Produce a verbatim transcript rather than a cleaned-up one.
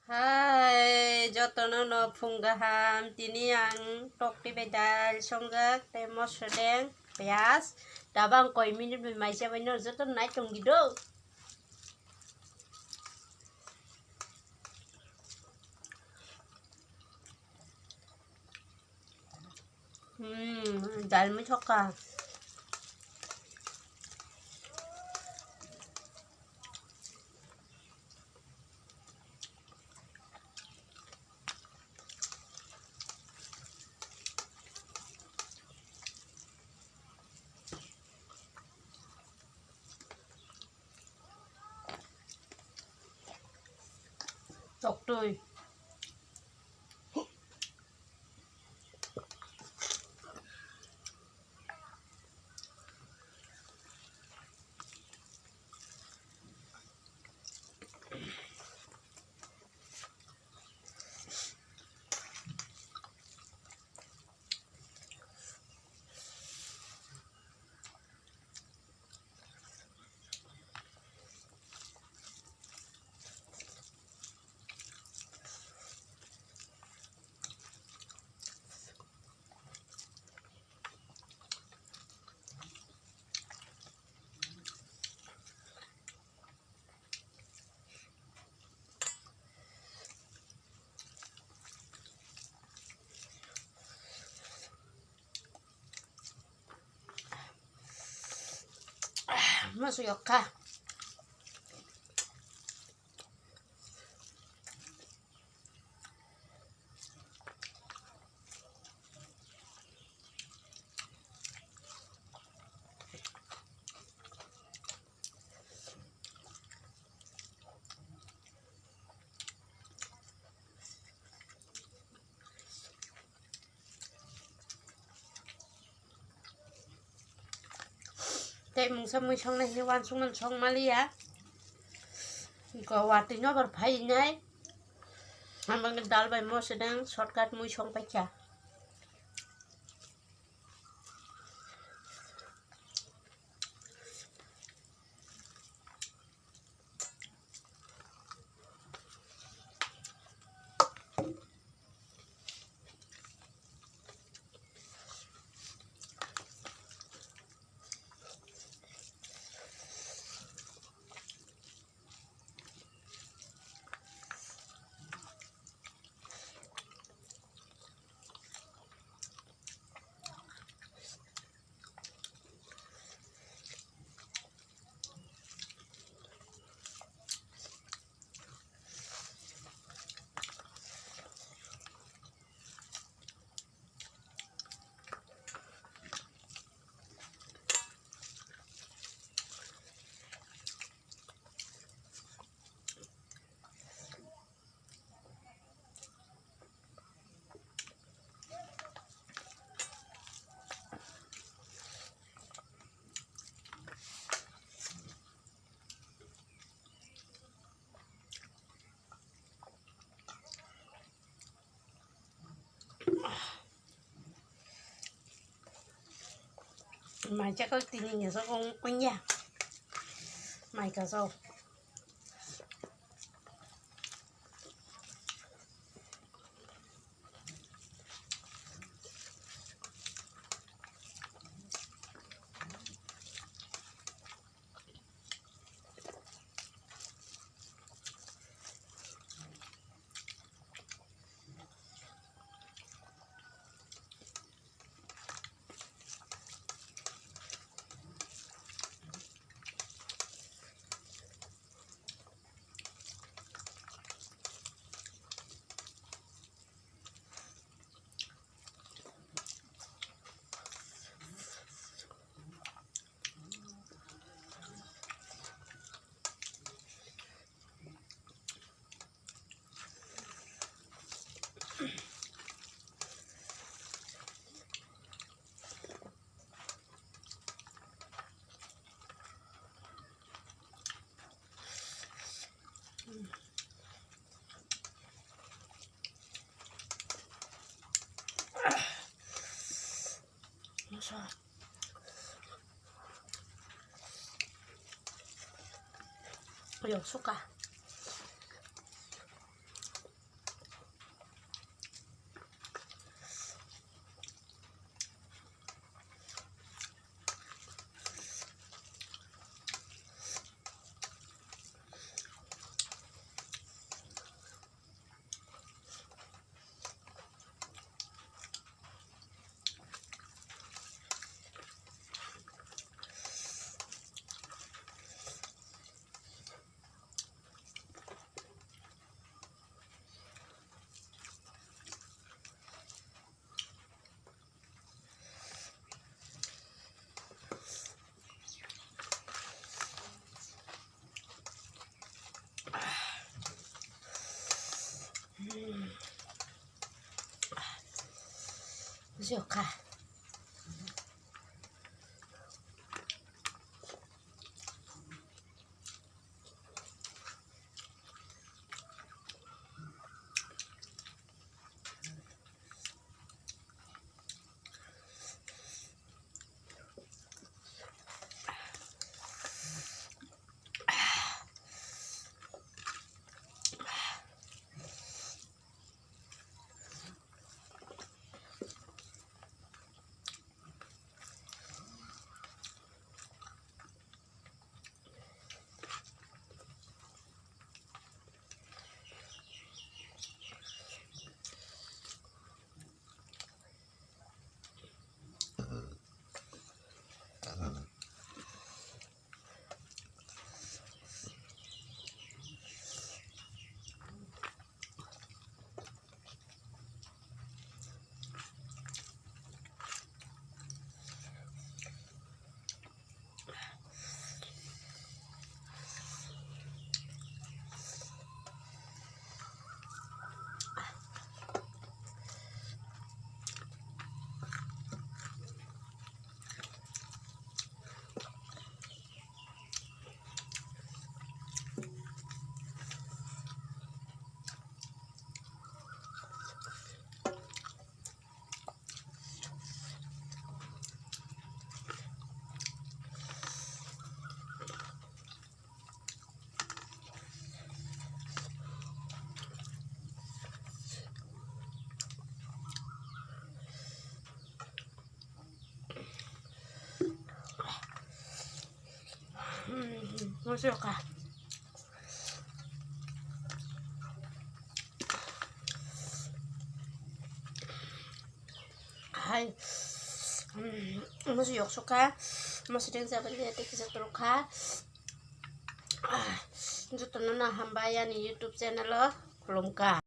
Hai, jotono no phung gaham. Tini ang tokti bai dal songjak, tei mosodeng, piyaj. Daba ang koi minute bai maisa bai no joto nai tong di do. Hmm, dal mui thokka. Toktui. Masuk yok kha. Tei mungsa mui songnai hwnwi uansukmani song maliya. Go watwi nobar phai nai. Ang bangni dal bai moso dang shortcut mui song paikha. Mai chakal tini ngesok ong, ongya. Mai kasok. Ayo, suka. Yokha. Masuk kah? Hai. Hmm, masuk yok suka. Masuk yang siapa dia? Teki satu ruka. Ah, jotono no hambai ani YouTube channel o khulumkha.